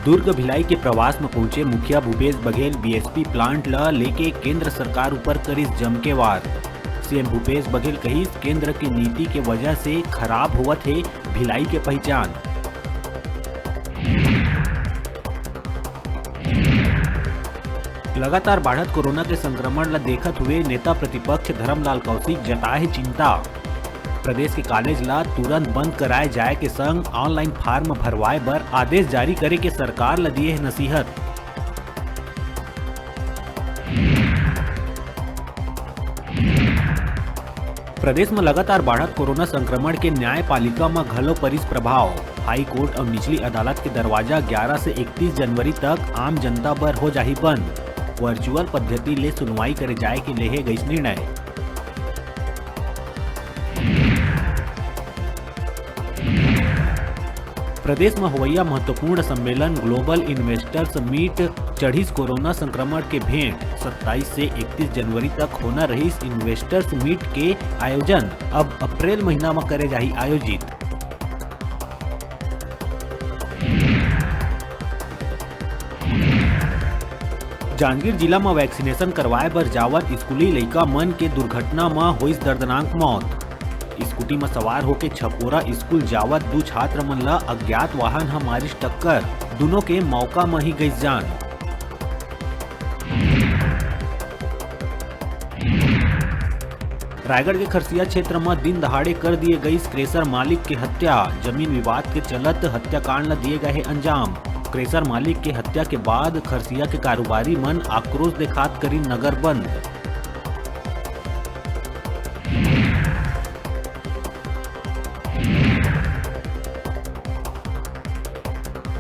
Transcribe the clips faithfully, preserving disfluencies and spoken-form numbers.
दुर्ग भिलाई के प्रवास म पहुंचे मुखिया भूपेश बघेल बीएसपी प्लांट ल लेके केंद्र सरकार ऊपर करिस जम के वार। सीएम भूपेश बघेल कहिस, केंद्र के नीति के वजह से खराब होवत हे भिलाई के पहचान। लगातार बाढ़त कोरोना के संक्रमण ल देखत हुए नेता प्रतिपक्ष धर्मलाल कौशिक जताए हे चिंता। प्रदेश के कॉलेज ल तुरंत बंद कराए जाए के संग ऑनलाइन फॉर्म भरवाए बर आदेश जारी करे के सरकार ल दिए हे नसीहत। प्रदेश म लगातार बाढ़त कोरोना संक्रमण के न्यायपालिका म घलो परिस प्रभाव। हाई कोर्ट अउ निचली अदालत के दरवाजा ग्यारह से इकतीस जनवरी तक आम जनता बर हो जाही बंद। वर्चुअल पद्धति ले सुनवाई करे जाए के लेहे गइस निर्णय। प्रदेश म होवइया महत्वपूर्ण सम्मेलन ग्लोबल इन्वेस्टर्स मीट चढ़िस कोरोना संक्रमण के भेंट। सत्ताईस से इकतीस जनवरी तक होना रहिस इन्वेस्टर्स मीट के आयोजन, अब अप्रैल महीना म करे जाही आयोजित। जांजगीर जिला म वैक्सीनेशन करवाए बर जावत स्कूली लइका मन के दुर्घटना म होइस दर्दनाक मौत। स्कूटी म सवार होके छपोरा स्कूल जावत दू छात्र मन ल अज्ञात वाहन ह मारिस टक्कर, दुनों के मौका म ही गइस जान। रायगढ़ के खरसिया क्षेत्र म दिन दहाड़े कर दिए गइस क्रेशर मालिक के हत्या। जमीन विवाद के चलत हत्याकांड ल दिए गए हे अंजाम। क्रेशर मालिक के हत्या के बाद खरसिया के कारोबारी मन आक्रोश देखात करिन नगर बंद।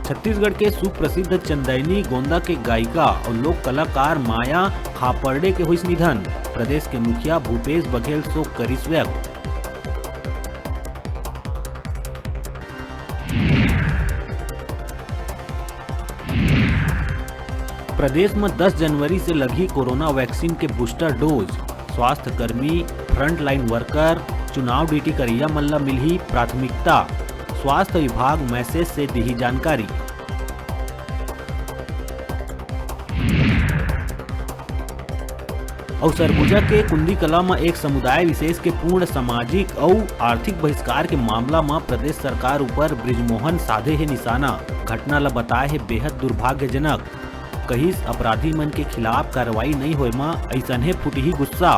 छत्तीसगढ़ के सुप्रसिद्ध चंदैनी गोंदा के गायिका अउ लोक कलाकार माया खापर्डे के होइस निधन। प्रदेश के मुखिया भूपेश बघेल शोक करिस व्यक्त। प्रदेश म दस जनवरी से लगही कोरोना वैक्सीन के बूस्टर डोज। स्वास्थ्य कर्मी, फ्रंटलाइन वर्कर, चुनाव ड्यूटी करइया मन ल मिलही प्राथमिकता। स्वास्थ्य विभाग मैसेज से दिही जानकारी। अउ सरगुजा के कुंदी कला म एक समुदाय विशेष के पूर्ण सामाजिक अउ आर्थिक बहिष्कार के मामला म प्रदेश सरकार ऊपर बृजमोहन साधे हे निशाना। घटना ल बताए हे बेहद दुर्भाग्यजनक। कहिस, अपराधी मन के खिलाफ कार्रवाई नइ होए म अइसनहे फूटही गुस्सा।